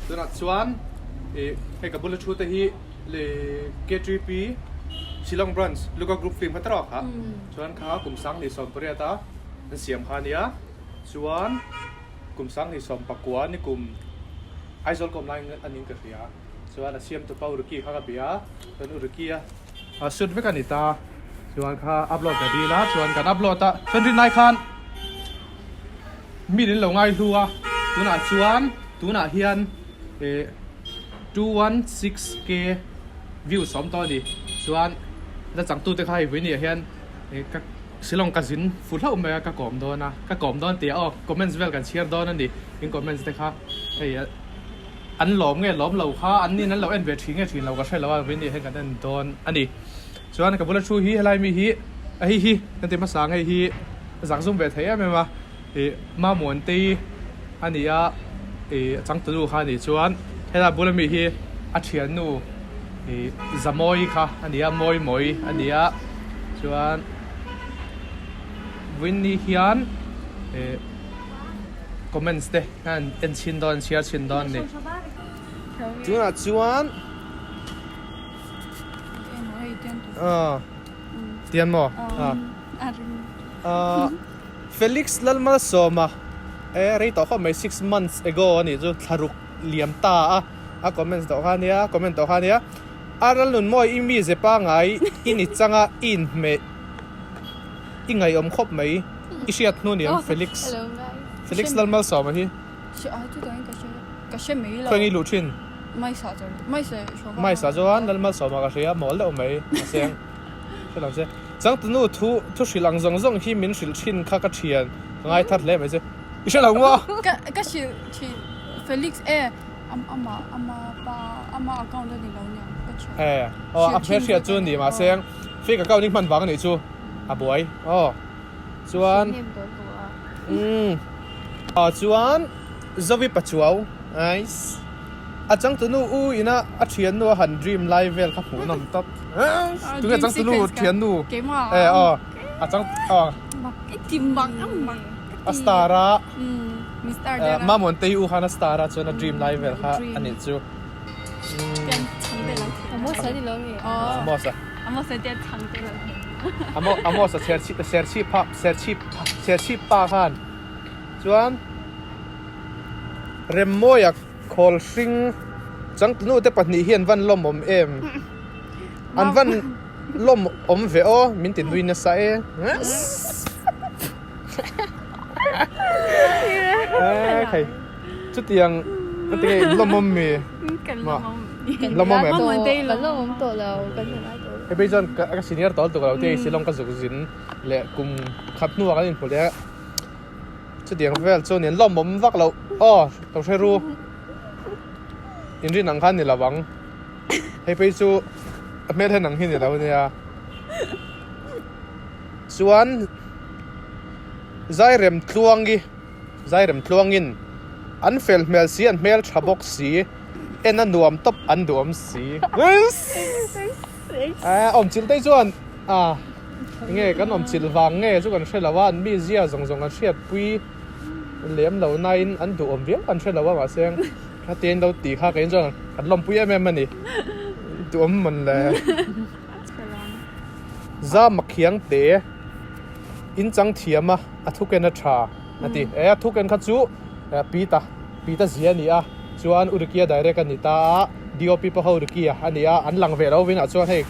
Tunah chuan ih hei ka bula thu te hi leh KTP Shillong Branch Luka Group Film kha tawk a chuan kha kum 2018 a an siam kha ania chuan kum 2019 ni kum Aizawl ka awm lai a niin ka hria chuan a siam tupa Uruki kha ka bia chuan Uruki a shoot vek a ni ta chuan kha upload ka dil a chuan kan upload a chuan rinai khan Mi in lo ngai hlu a, tunah chuan tunah hian eh 216k views a awm tawh a ni. Chuan la changtute kha hei vawinia hian eh ka Shillong ka zin fu hlauh mai a, ka kawm dawn a, ka kawm dawn tih ah aw comments vel kan chhiar dawn a ni. In comments te kha hei an lawm nge lawm lo kha an nin an lo en ve thin nge thin lo ka hre lo a, vawinia hian kan en dawn a ni. Chuan ka bula thu hi helai mi hi a hei hi kan ti hmasa ang hei hi zak zum ve thei em em a ih Mamuantei a ni a ih a changtunu kha a nih chuan helai bula mi hi a thiannu ih Zamawi kha a ni a Mawimawi a ni a chuan Winnie hian ih comments te an en chhin dawn an chhiar chhin dawn a ni. Tunah chuan. Tian maw? Felix Lalmalsawma e rei tawh khawp mai six months ago a nih chu thlaruk liam ta a a comments tawh kha ania comment tawh kha ania a Lalnunmawi i mi ze pangai i ni changa i inhmeh i ngaihawm khawp mai i hriat hnu niang Felix Felix Lalmalsawma hi. Khawi nge i luh thin? Maisa chuan Lalmalsawma ka hria mawl deuh mai a seng hre lo che. Changtunu thu thu hrilh ang zawng zawng hi min hrilh thin kha ka thian ka ngai thar hle mai che. I hre lo maw? Ka ka hrilh thin Felix e ama ama pa ama account a ni lo nia ka thian. E aw a hmel hriat chu ni mahse fake account hi hman vang a nih chu a buai aw chuan umm ah chuan Zovi Pachuau Nice. A changtunu u ina a thiannu a han dream lai vel kha hmuh nawm tawp. Tunge changtunu thiannu? E aw a chang aw. A star a. Mamuantei u khan a star a chuan a dream lai vel kha a nih chu. Amos a. Amos a serchhip serchhip pa khan chuan. Remmawia khawl hring changtunu te pahnih hi an van lawmawm em? An van lawmawm ve aw min ti nui nasa e. Khai chutiang ka ti nge in lawmawm mi? Lawmawm em? Kan lawmawm tawh lo kan la ngai tawh lo. Hei phei chuan ka senior tawh lutuk lo te Shillong ka zuk zin leh kum khat hnuah kan inhmu leh a. Chutiang vel chu nen lawmawm vak loh aw ka hre ru inrin ang khan ni lo ang hei phei chu a hmel hen ang hi ni lo ania chuan zairem tluangi zairem tluangin an fel hmel si an hmel tha bawk si en a nuam tawp an duhawm si awm chilh te chuan a. Nge kan awm chilh vang nge chu kan hre lo a, an mizia zawng zawng kan hriatpui lem lo nain an duhawm viau kan hre lo a mahse hetiang lo tih kha keiin chuan kan lawmpui em em a ni. Duhawm mawn le. Za Makhiang te in chang thiam a, a thuken a tha a ti. E a thuken kha chu Pita, Pita zia a ni a, chuan Urikia direct a ni ta a, DOP pawh kha Urikia a ni a, an lang ve lo vinah chuan hei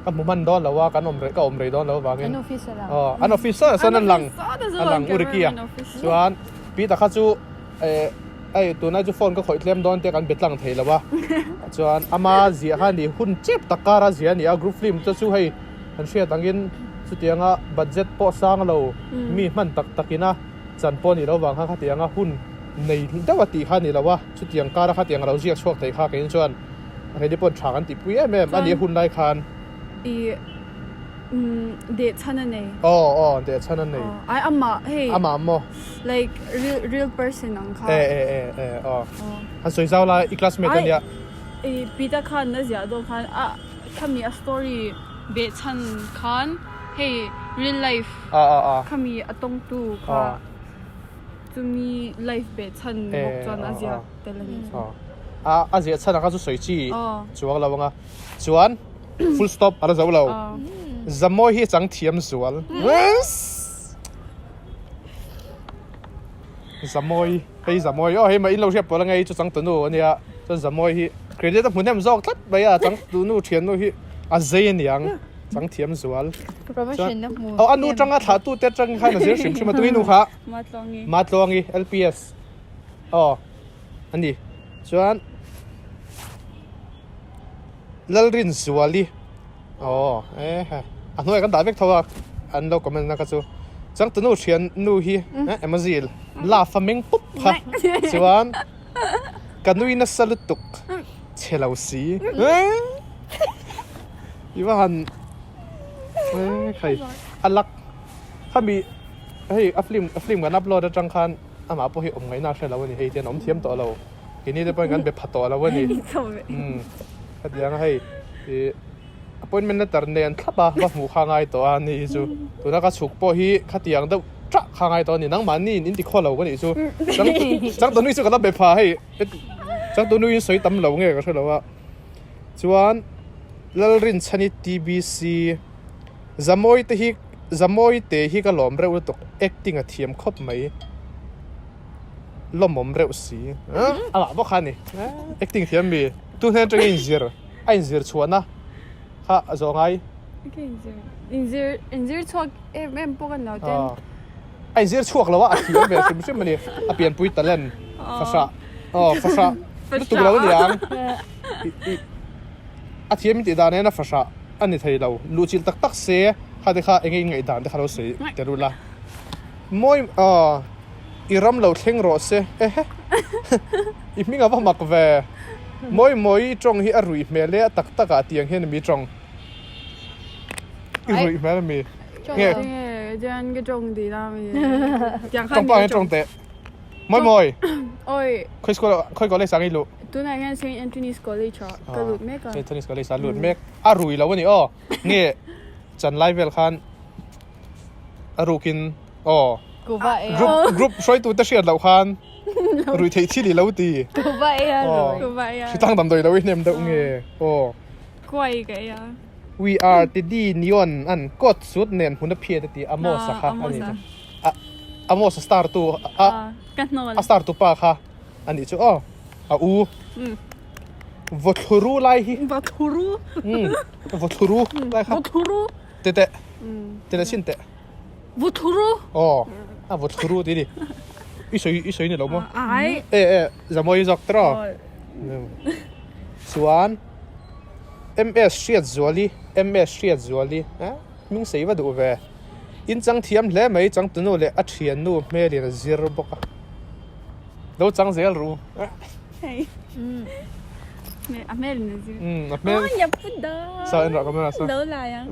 Ka hmu hman dawn lo a, kan awm rei ka awm rei dawn lo avangin. An office a lang. Aw, an office ah chuan an lang a lang u Ricky a. Chuan Peter kha chu eh hei tunlai chu phone ka khawih tlem dawn te kan be tlang thei lo a. Chuan ama ziah kha a ni hun chep tak kar a ziah a ni a, group film te chu hei kan hriat angin chutianga budget pawh sang lo mi hman tak takin a chan pawh a nih loh avang khan khatianga hun nei deuh a tih kha a ni lo a, chutiang kara khatiang a lo ziak chhuak thei kha keiin chuan Hei te pawh tha kan tihpui em em a ni a hun lai khan. I deh chhan a nei. Aw aw deh chhan a nei. Ai amah hei. Amah maw. Like real real person ang kha. E e e e aw. Han sawi zau lai i classmate a nia. I Peter khan a ziah dawn khan a khami a story beh chhan khan hei real life khami a tawngtu kha chumi life beh chhan bawk chuan a ziak tel a ni. A a ziah chhan ang kha chu sawi chi chuang lo anga chuan full stop a la zo lo. Zamawi hi a chang thiam zual. Zamawi hei Zamawi aw hei mah in lo hriat pawh la ngei chu changtunu ania chuan Zamawi hi credit a hmu hnem zawk tlat mai a changtunu thiannu hi a zei aniang chang thiam zual. Promotion a hmu Aw a nu tanga thlahtu te atang khan a zir hrim hrim a tui nu kha Matluangi Matluangi LPS aw a ni chuan Lalrinzuali aw e he a hnuaiah kan dah vek tho a an lo comment na kha chu changtunu thian nu hi emoji love a meng pup kha chuan ka nui nasa lutuk chhe lo si i va han khai a lak khami hei a film a film kan upload atang khan amah pawh hi awm ngaihna a hre lo a ni hei tian awm thiam tawh lo. Keini te pawhin kan be pha tawh lo a ni. Umm khatiang a hei ih appointment letter nen thlap a va hmuh kha ngai tawh a ni hi chu. Tuna ka chhuk pawh hi khatiang deuh tah kha ngai tawh a ni. Nangmahni in ti khaw lo ka nih chu. Chang changtunu chu ka la be pha hei changtunu in sawi tam lo nge ka hre lo a. Chuan Lalrinchhani TBC Zamawi te hi Zamawi te hi ka lawm reuh lutuk acting a thiam khawp mai. lawmawm reuh si amah bawk kha a ni acting thiam mi tu hnen atangin inzir a inzir chhuahna kha a zawh ngai inzir inzir chhuak em em pawh kan lo ten a inzir chhuak lo a a thiam ve hrim hrim a ni a pianpui talent fahrah aw fahrah lutuk lo a niang a thiam in tih dan hian a fahrah a ni thei lo luhchilh tak tak se kha te kha eng nge in ngaihdan te kha lo sawi tel ula. Mawi aw i ram lo thleng rawh se ehe i hming a va mak ve mawi mawi i tawng hi a ruih hmel e a tak tak ah tiang hian mi tawng i ruih hmel a mi nge tawng pah hian tawng teh mawi mawi khawi school khawi college ah nge i luh tunah hian Saint Anthony's College ah ka lut mek a Saint Anthony's College ah lut mek a rui lo a ni aw nge chanlai vel khan a rukin aw Kuva e group group hruaitu te hriat loh khan rui theih thil i lo ti Kuva e a aw Kuva e a hritlang damdawi lo i hnem deuh nge aw Kuai ka e a We are Teddy Neon an coat suit nen hmun a phiat a ti Amos a kha a ni a Amos a star tu a ka hnawl a star tu pa kha a nih chu aw a u Vawthluru lai hi Vawthluru Vawthluru lai kha Vawthluru Te teh te leh chin teh. Vuthuru. Aw a vuthuru tih ni. I sawi i sawi ni lo maw? Ai. E e Zamawi zawk tawh aw. Chuan MS Hriatzuali MS Hriatzuali eh hming sei va duh ve. In chang thiam hle mai changtunu leh a thiannu hmelin a zir bawk a. Lo chang zel ru. Hei. A hmel in a zir. A hmel. Oh, ya puda. Sa en ra camera sa. Lo la yang.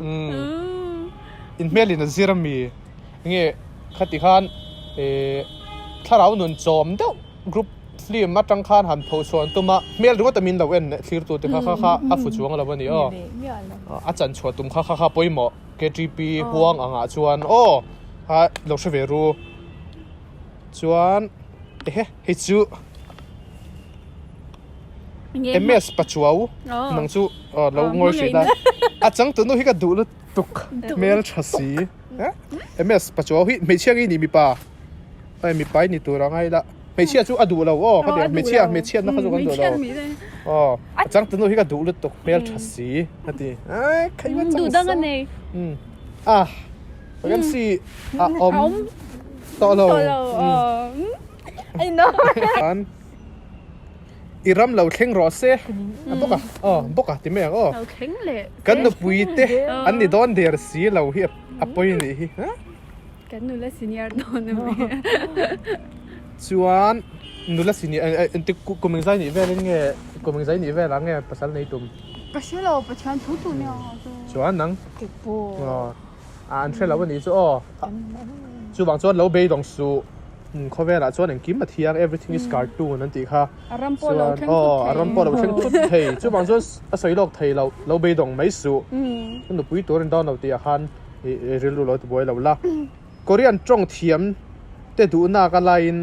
In hmel in a zir ami. Nge khati khan e thlarau nun chawm deuh group film atang khan han pho chhuan tuma hmel ringawt amin lo en thlir tu te kha kha kha a fu chuang lo ani aw. A chan chhuah tum kha kha kha pawimawh KTP huang angah chuan aw ha lo hre ve ru. Chuan ehe hei chu MS Pachuau nang chu lo ngawi hrih la a changtunu hi ka duh lutuk hmel tha si MS Pachuau hi hmeichhia nge ni mipa ai mipa i ni tur a ngai la hmeichhia chu a duh lo aw ka ti a hmeichhia hmeichhiat na kha chu kan duh lo aw a changtunu hi ka duh lutuk hmel tha si ka ti ai khai va chang sa a Vacancy a awm tawh lo. Tawh lo. I know. An i ram lo thleng rawh se. A bawk a. Aw, bawk a ti mai ang aw. Lo thleng leh. Kan nupui te an ni dawn der si lo hi a pawi a nih hi. Kan nula senior dawn a mi. Chuan nula senior engtik kum engzai nih velin nge kum engzai nih velah nge pasal nei tum? Ka hre lo, Pathian thu tu nia. Chuan nang? Keipawh. Aw. A an hre lo a nih chu aw. Chuvang chuan lo beidawng suh. Khawvelah chuan engkim a thiang everything is cartoon an tih kha. A ram pawh lo thleng thut thei. A ram pawh lo thleng thut thei. Chuvang chuan a sawi lawk thei lo, lo beidawng mai suh. Nupui tur in dawn lo tih ah khan i rilru lo ti buai lo la. Korean tawng thiam te duhnak a laiin.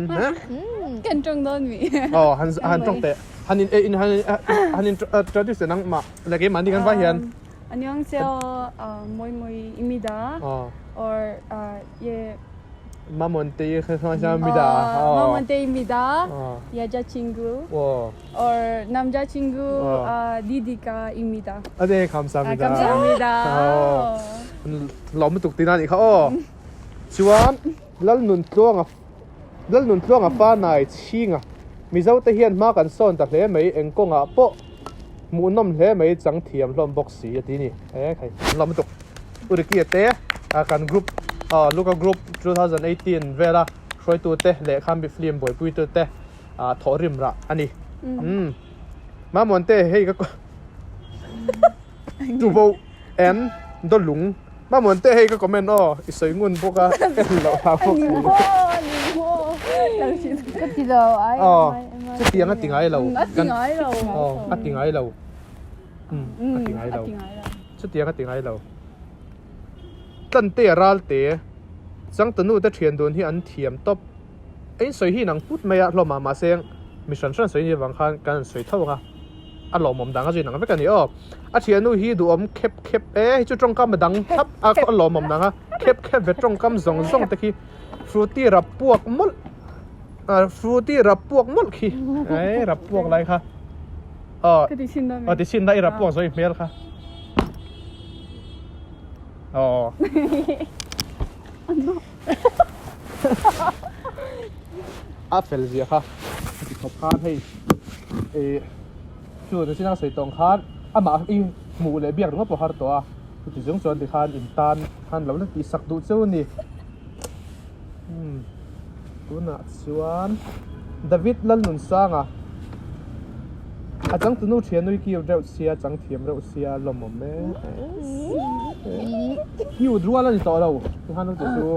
Kan tawng dawn mi. Aw han tawng teh. Han in in han han introduce nang ma la ke mani kan va hian. 안녕하세요. 모이모이입니다. Or 예. 마몬테 감사합니다. 마몬테입니다. 여자친구. Or 남자친구 디디카입니다. 아, 네, 감사합니다. 감사합니다. Lawm lutuk tina nih kha aw. Chuan Lalnun tluanga Lalnun tluanga fa nai chhinga Mizo te hian hma kan sawn ta hle mai eng kawngah pawh hmuhnawm hle mai chang thiam hlawm bawk si a ti ni. E khai lawm lutuk Urikia te kan group Luka group 2018 vela hruaitu te leh khan film buaipui tu te thawh rim rah a ni. Umm Mamuan te hei ka Tubo en Dawlung Mamuan te hei ka comment aw i sawi ngun bawk a en loh hlau bawk si. Ka ti lo ai Aw chutiang a ti ngai lo. A ti ngai lo. Aw a ti ngai lo. Umm a ti ngai lo. Chutiang a ti ngai lo. Tlante a ral te Changtanu te thian dun hi an thiam tawp. A insawi hi inang put mai a hlawm a mahse mi hran hran sawi ni avang khan kan han sawi tho ang a, a lawmawm dang a zui inang vek a ni aw. A thiannu hi duhawm khep khep e, hei chu tawngkam a dang thlap a a lawmawm dang a, khep khep ve tawngkam zawng zawng te khi Fruity rap puak mawlh ah Fruity rap puak mawlh khi eh rap puak lai kha aw aw ti chhin da i rap puak zawh i hmel kha aw. A fel zia kha a ti khawp khan hei ih chu ni chin a sawi tawng khan amah i hmuh leh biak ringawt pawh har tawh a chuti chung chuan tikhan in tan khan lo la tih sak duh cheu a ni umm tunah chuan David Lalnunsanga a changtunu thianui kiu reuh sia chang thiam reuh sia lawmawm e kiu rual a ni tawh lo tikhan lo ti chu.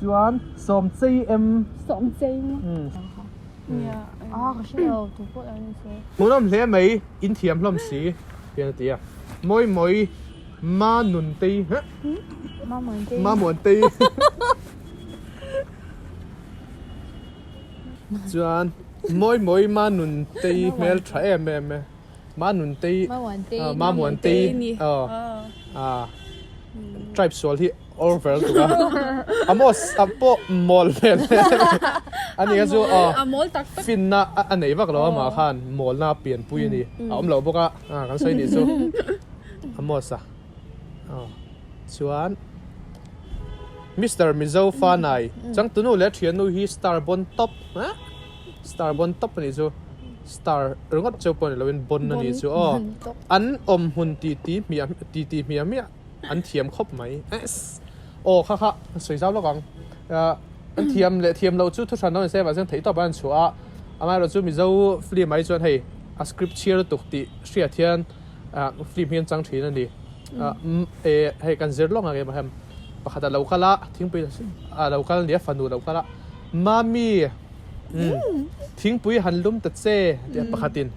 Chuan sawm chei em? Sawm chei maw? Nia. Ah ka hre lo tu pawh an se. Hmuhnawm hle mai in thiam hlawm si hian a ti a. Mawi mawi ma nun tei huh? Ma muan tei. Ma muan tei. Chuan mawi mawi ma nun tei hmel tha em em e. Ma nun tei Ma muan tei ah tribe sual hi over tuk a Amos a pawh mawl hmel a ni kha chu finna a nei vak lo a mah khan mawlna a pianpui a ni a awm loh bawk a kan sawi nih chu Amos a chuan Mister Mizo Fanai changtunu leh thiannu hi star bon top Star bon top a nih chu. Star ringawt cheu pawh ni loin bon a nih chu aw. An awm hmun ti ti hmiah ti ti hmiah hmiah an thiam khawp mai. Aw kha kha sawi zau lawk ang. An thiam leh thiam loh chu thuhran lo ni se mahse theih tawp an chhuah a. Amaherawhchu chu Mizo film ah hi chuan hei a script chhiar lutuk tih hriat hian film hi an chang thin a ni. Hei kan zir lawk ang em ahem pakhat a lo kal a thingpui a lo kal a nia fanu a lo kal a Mami Thingpui han lum ta che tih a pakhatin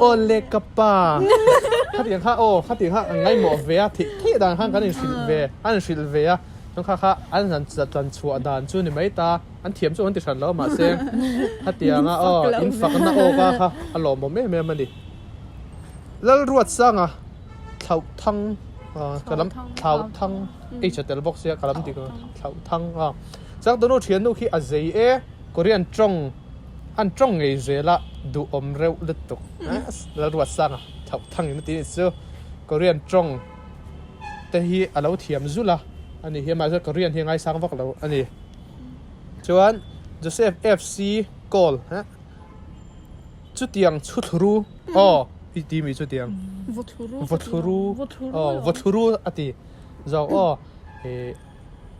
aw le ka pa khatiang kha aw khatiang kha an ngaihmawh ve a theih theih dan khan kan inhrilh ve an inhrilh ve a chuan kha kha an han tlan chhuah dan chu ni mai ta an thiam chu an ti hran lo mahse khatianga aw in fakna aw ka kha a lawmawm em em a ni. Lalruatsanga Thlauhthang ka lam Thlauhthang H a tel bawk sia ka lam dik lo Thlauhthang a Changtunu thiannu khi a zei e Korean tawng an tawng ngei zel a duhawm reuh lutuk Lalruatsanga Thlauhthang in a ti anih chu Korean tawng te hi a lo thiam zulh a ani hi amah chuan Korean hi a ngaisang vak lo a ni chuan Joseph FC Call Chutiang chhuthlu aw i ti mi chutiang vawthlu aw vawthlu a ti zawk aw eh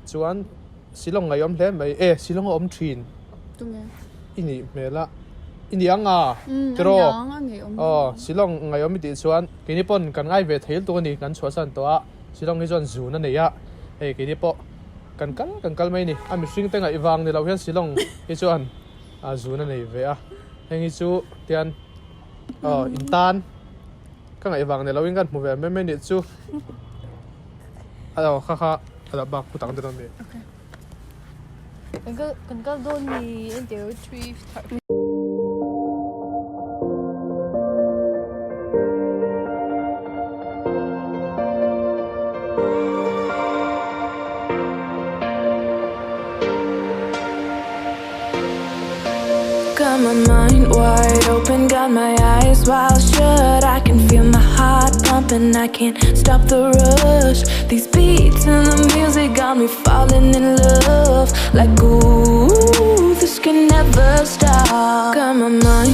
chuan Shillong ngaihawm hle mai e Shillong a awm thin i nih hmel a i ni ang a tiraw aw Shillong ngaihawm i tih chuan keini pawn kan ngai ve thei lutuk a ni kan chhuahsan tawh a Shillong hi chuan zun a nei a hei keini pawh kan kal kan kal mai a ni a mihring te ngaih vang ni lo hian Shillong hi chuan a zun a nei ve a heng hi chu tian aw in tan ka ngaih vang ni loin kan hmu ve mai mai nih chu aw kha kha a bak put ang dawn a mi. Kan kal kan kal dawn ni entir three thar Got my mind wide open, got my eyes wide shut. I can feel my heart pumping, I can't stop the rush. These beats and the music got me falling in love. Like, ooh, this can never stop. Got my mind.